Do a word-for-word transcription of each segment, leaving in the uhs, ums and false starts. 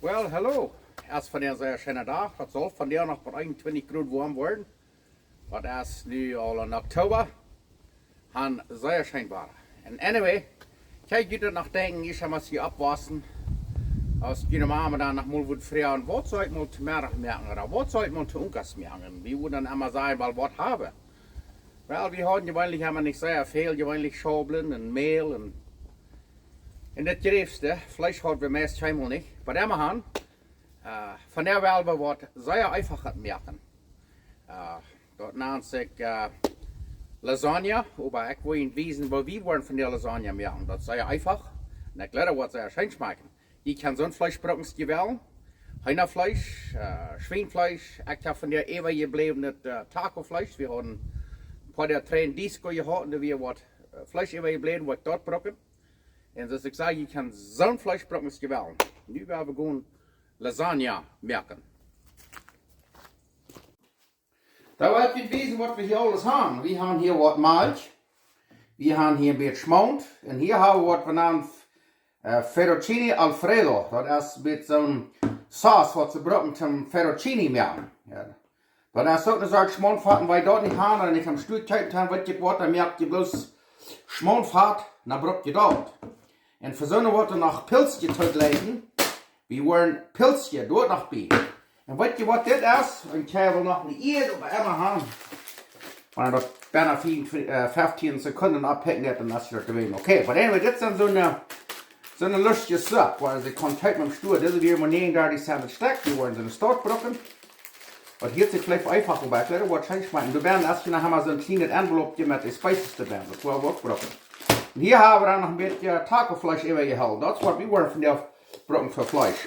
Well, hallo. Es vondoag een sea scheena Dach. Daut saul vondoag noch bie eenuntwintich Grod woam woaren. Daut es nu aul en Oktoba. Un sea scheen Wada. Un anyway, kjikj, jie daut noch denkjen, ekj ha mol hia oppjewossen. Aus june Mama dan noch mol wudd froagen, waut saul ekj mol to Meddach moaken, ooda waut saul ekj mol to Unkas moaken? Wie wudden dan emma sajen, well, waut hab wie? Well, wie hauden jeweenlich emma nich sea väl, jeweenlich Schaublen un Mäl un, un daut jrapste. Fleesch haud wie meist kjeenmol nich. Oba emmahan, äh, vondoag well wie waut sea eefachet moaken. Äh, daut nant sikj, äh, Lasagne, oba ekj well junt wiesen, waut wie woaren von de Lasagne moaken. Daut es sea eefach. Un ekj jleew, daut woat sea scheen schmakjen. Jie kjennen soon Fleesch brucken aus jie wellen. Heenafleesch, äh, Schwienfleesch. Ekj ha von daut äwajebläwne, äh, Tacofleesch. Wie hauden een poa Doag trigj Disco jehaut, un doa wia waut, äh, Fleesch äwajebläwen, waut ekj doa bruck. Un soo aus ekj säd, jie kjennen soon Fleesch brucken aus jie wellen. Nu woa wie gonen Lasagne moaken. Dan well ekj junt wiesen, waut wie hia aules haben. Wie haben hia waut Malkj. Wie haben hia een bät Schmaunt. Un hia haben wie waut wie nanen, äh, fettuccine Alfredo. Daut es een bät soon Sauce, waut see brucken toom fettuccine moaken. Jo. Daut es uk eene Sort Schmaunfat, un wan jie daut nich haben, ooda nich aum Stua kjeepen kjennen, weet jie waut, dan moakt jie bloos Schmaunfat, dan bruck jie daut. Un fa soone, waut doa noch Pilzkje toojlikjen, wie woaren Pilzkje doa noch bie. Un weet jie, waut dit es? Un ekj well noch nich ieescht, oba emmahan. Wan daut bie fief, äh, feftieen Sekunden aufhakjen, dan es daut doawäajen. Okay, but anyway, dit sent soone, soone lustje Supp, waut see kjeepen aum Stua. Dise wia mau näajenundartich Cent daut Stekj, dee woaren see en de Staut brucken. Waut hia sikj veleicht eefach, oba ekj jleew, woat scheen schmakjen. Doa bie es hia noch emma soon kjlienet Envelopekje met de Spices doabie, daut woa wie uk brucken. Un hia haben wie dan noch een bät Tacofleesch äwajehoolen. Daut es waut wie woaren vondoag brucken fa Fleesch.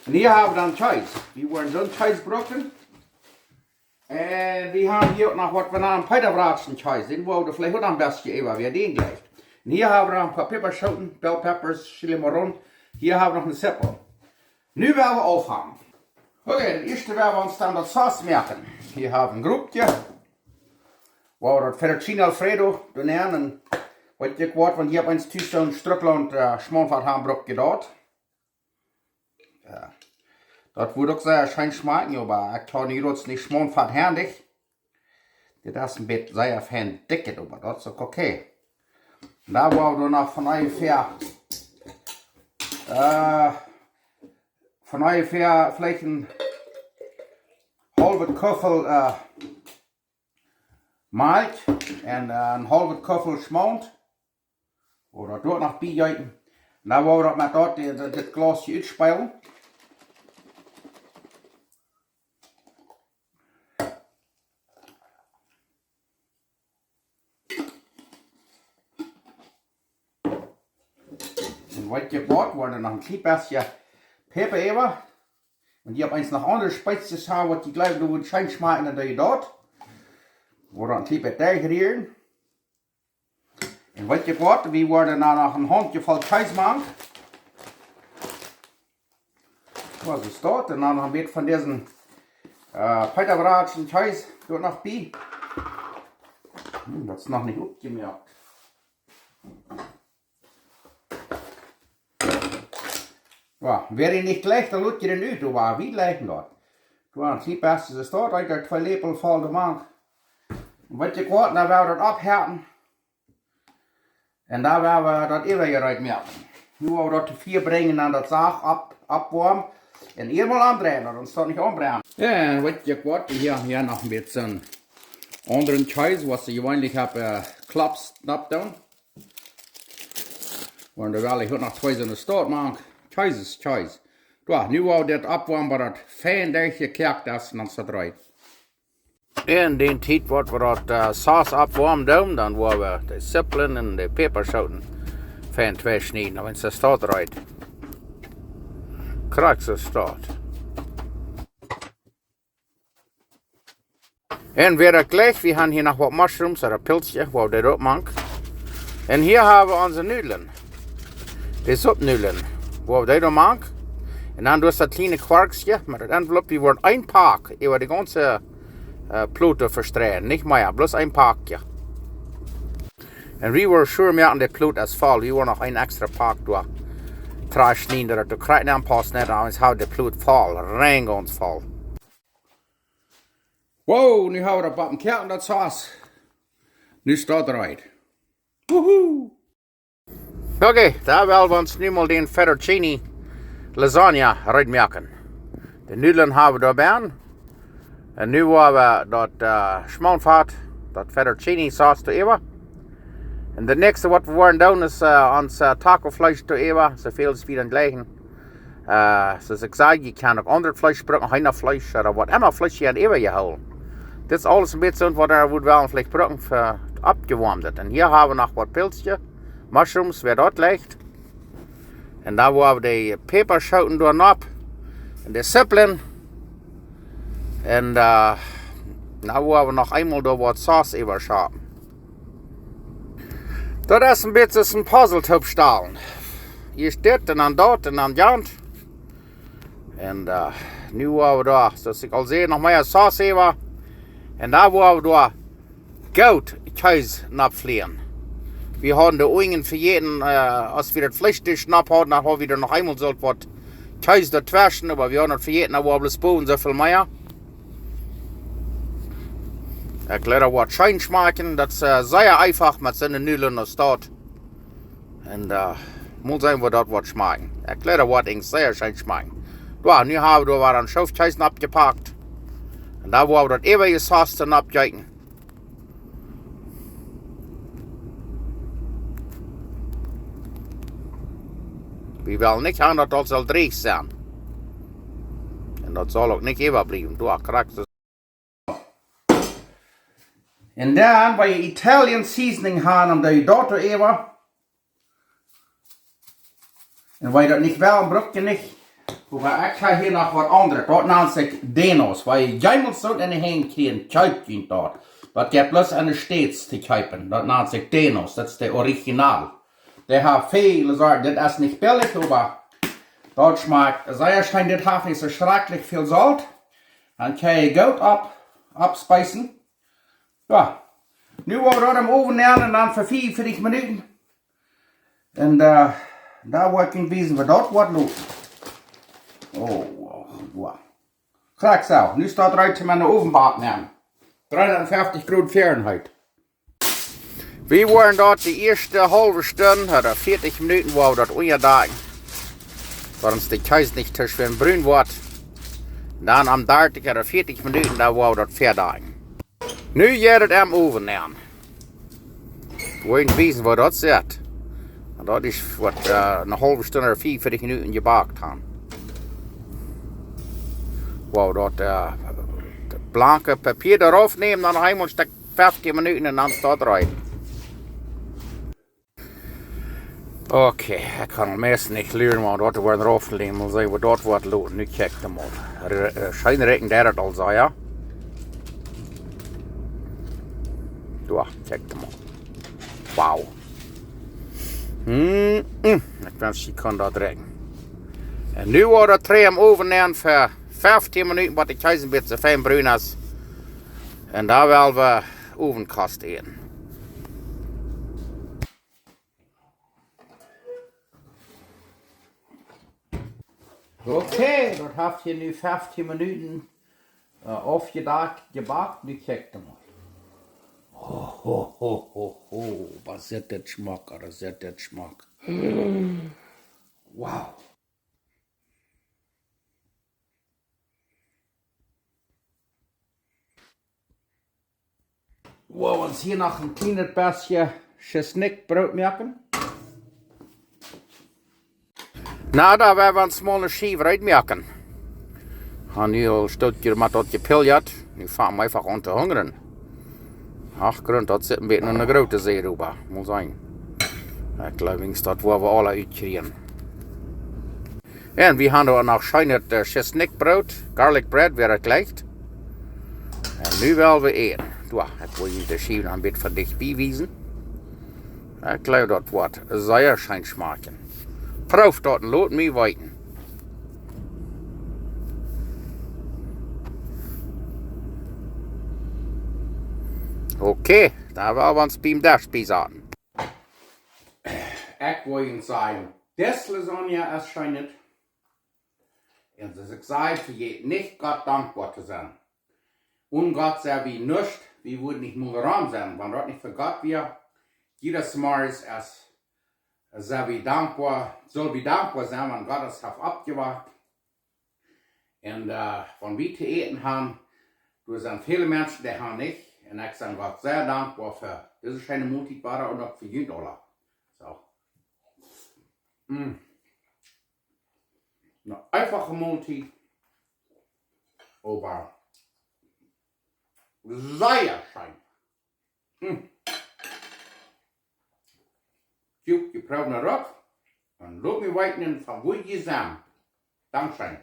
Un hia haben wie dan Kjees. Wie woaren soon Kjees brucken. Un wie haben hia uk noch waut wie nanen Peetawratschen Kjees. Dän woa wie veleicht uk noch een bät äwa, woo dee jlikjt. Un hia haben wie noch een poa Päpaschooten, bell peppers, chile morrón. Hia haben wie noch eene Zippel. Nu woa wie aunfangen. Okay, daut ieeschte woa wie ons dan daut Sauce moaken. Hia haben wie een Gruppkje. Woa wie daut fettuccine Alfredo doa nämen. Un weet jie waut, wan jie opp eent tus soon Strucklaunt, äh, Schmaunfat haben, bruck jie daut. Jo. Daut woat uk sea scheen schmakjen, oba ekj hab nu nich Schmaunfat hia. Dit es een bät sea fein dikj, oba daut es uk okay. Un dan woa wie noch von onjefäa, äh, von onjefäa veleicht een haulwet Kuffel, äh, Malkj un, äh, een haulwet Kuffel Schmaunt. Ooda doa noch bie jeeten. Un dan woa wie daut met daut, dit, dit Glaus hia utspälen. Un weet jie waut, woa wie noch een kjlien bät Päpa äwa. Un jie haben eent noch aundre Spices haben, waut jie jlikjen, daut woat scheen schmakjen, dan doo jie daut. Woa wie daut een kjlien bät derchrieren. Un weet jie waut, wie woaren dan noch een Hauntje voll Kjees moaken. Waut es daut? Un dan noch een bät von disen, äh, Peetawratschen Kjees doa noch bie. Hm, daut es noch nich opjemoakt. Jo, wan dee nich jlikjt, dan lot jie dän ut, oba wie jlikjen daut. Doa, een kjlien bät es daut, ekj doo twee Läpel voll doa mank. Un weet jie waut, dan woa wie daut oppheeten. Un dan woa wie daut äwajereed moaken. Nu woa wie daut to Fia brinjen, dan daut sacht opp-, oppwoamen. Un ieescht mol aundreien, daut ons daut nich aunbrennt. Jo, un weet jie waut, wie haben hia noch een bät aundren Kjees, waut see jeweenlich opp, äh, Klopps oppdoonen. Un dan well ekj uk noch twee soone Staut moaken. Kjees es Kjees. Jo, nu woa wie dit oppwoamen, bat daut fein derchjekoakt es, un dan es daut reed. En dee Tiet, waut wie daut, äh, Sauce oppwoamen doonen, dan woa wie de Zipplen un de Päpaschooten fein tweischnieden. Dan es daut reed. Krakjt soo es daut. Un wie jlikjen, wie haben hia noch waut Mushrooms ooda Pilzkje, woa wie doa mank. Un hia haben wie onse Nudlen. De Suppnudlen, woa wie doa mank. Un dan doa es daut kjliene Kwarkskje met daut Envelope, dee woaren een Pak äwa de gaunze, äh, Plot vestreien. Nich mea, bloos een Pakje. Un wie woaren sure moaken, de Plot es voll. Wie woaren noch een extra Pak doonen. Trash nien, daut de Kreiten aunpaussen, dan es de Plot voll, rein gaunz voll. Wow, nu hab wie daut Backen koaken, daut Saus. Nu steit daut reed. Wuhu! Okay, dan well wie ons nu mol dän Fettuccine Lasagna reed moaken. De Nudlen hab wie doa bennen. Un nu woa wie daut, äh, Schmauntfat, daut Fettuccine Saus doaräwa. Un daut näakjste waut wie woaren doonen es, äh, ons, äh, Tacofleesch doaräwa, soo väl aus wie dan jleichen. Äh, soo aus ekj säd, jie kjennen uk aundret Fleesch brucken, Heenafleesch ooda waut emma Fleesch jie han äwajehoolen. Dit es aules een bät waut wie wellen veleicht brucken fa oppjewoamdet. Un hia hab wie noch waut Pilsjes, Mushrooms, wäa daut jleicht. Un dan woa wie de Päpaschooten doa nopp. Un de Zippeln. Un, äh, dan woa wie noch eemol doa waut Saus äwaschaufen. Daut es een bät soo aus een Puzzle toopstalen. Hia es dit un dan daut un dan jant. Un, äh, nu woa wie doa, soo aus ekj aul säd, noch mea Saus äwa. Un dan woa wie doa goot Kjees nopp flieen. Wie hauden de Unjen vejäten, äh, aus wie daut Fleesch nopp hauden, dan haud wie doa noch eemol soo waut Kjees doatweschen, oba wie hauden daut vejäten, dan woa wie bloos bowen soo väl mea. Ekj leet daut waut scheen schmakjen, daut es, äh, sea eefach met soone Nudlen aus daut. Un, äh, mol seenen woo daut woat schmakjen. Ekj leet daut waut eent sea scheen schmakjen. Jo, nu hab wie doa waut aun Schoofkjees noppjepakt. Un dan woa wie daut äwaje Saus noppjeeten. Wie wellen nich han daut daut saul dreech sennen. Un daut saul uk nich äwabliewen. Jo, krakjt soo. Un dan, wan jie Italian seasoning han, dan doo jie daut doaräwa. Un wan jie daut nich wellen, bruck jie nich. Oba ekj hab hia noch waut aundret. Daut nant sikj Denos. Wan jie jeemols soont enne Henj kjrieen, kjeept junt daut. Daut jeft bloos enne States to kjeepen. Daut nant sikj Denos. Daut es de Original. Dee haft väle Sorten. Dit es nich billich, oba daut schmakjt sea scheen. Dit haft nich soo schrakjlich väl Solt. Dan kjenn jie goot opp, oppspeisen. Jo. Nu woa wie daut em Owen nämen un dan fa fiefentwintich Minuten. Un, äh, dan woa ekj junt wiesen woo daut woat loten. Oh, wow, wow. Krakjt soo. Nu steit daut reed om enne Owen to nämen. Dreehundatfeftich Grod Fahrenheit. Wie woaren daut de ieeschte haulwe Stund, ooda vieetich Minuten, woa wie daut unjadakjen. Daut ons de Kjees nich too schwind brun woat. Dan aum dartich ooda vieetich Minuten, dan woa wie daut vedakjen. Nu jeit daut em Owen nenn. Woa ekj junt wiesen woo daut sitt. Un daut es waut, äh, eene haulwe Stund ooda vieetich Minuten jebackt haben. Woa wie daut, äh, daut blanke Papia doarauf nämen, dan noch eemol een Stekj feftieen Minuten un dan steit daut reed. Okay, ekj kaun aul meist nich luren, mau daut woat rauf nämen, mol seenen woo daut woat loten. Nu kjikj mol. Re-, äh, scheen rikjen deit daut aul soo, jo? Jo, kjikj mol. Wow. Mm, mm. Ekj wensch, jie kunnen daut rikjen. Un nu woa wie daut trigj em Owen nenn fa feftieen Minuten, bat de Kjees een bät fein brun es. Un dan well wie Owenkost äten. Okay, daut haft hia nu feftieen Minuten, äh, aufjedakjt, jebackt. Nu kjikj mol. Ho, ho, ho, ho, ho. Waut sitt dit schmock, waut sitt dit schmock. Wow. Woa wie ons hia noch een kjlienet bät Tschesnikjbroot moaken. Na, dan woa wie ons mol eene Schiew reed moaken. Ha nu aul een Stootje met daut jepiljat. Nu fangt mie eefach aun to hungren. Ach, Grunt, daut sitt een bät no eene groote See rubba. Mol seenen. Ekj jleew, daut woa wie aula utkjrieen. Un wie haben uk noch scheenet, äh, Tschesnikjbroot, garlic bread, wäa daut jlikjt. Un nu well wie äten. Jo, ekj well junt de Schiew noch een bät von dicht bie wiesen. Ekj jleew, daut woat sea scheen schmakjen. Prooft daut un lot mie weeten. Okay, dan well wie ons biem Desch biesaten. Ekj woa junt sajen, Dis Lasagne es scheen. Un soo aus ekj säd, vejät nich Gott dankboa to sennen. Onen Gott sent wie nuscht, wie wudden nich mol doaraun sennen, wan daut nich fa Gott wia. Jiedes Morjes es, sent wie dankboa, sell wie dankboa sennen, wan Gott ons haft oppjewakjt. Un wan wie to äten han, doa sent väle Menschen, dee han nich. Un ekj sie Gott sea dankboa fa dise scheene Moltiet, wada un uk fa junt aula. Soo. Mm. Ne eenfache Moltiet, oba sea scheen. Mm. Jie proowen daut uk un lot mie weeten, von wua jie sent. Dankscheen.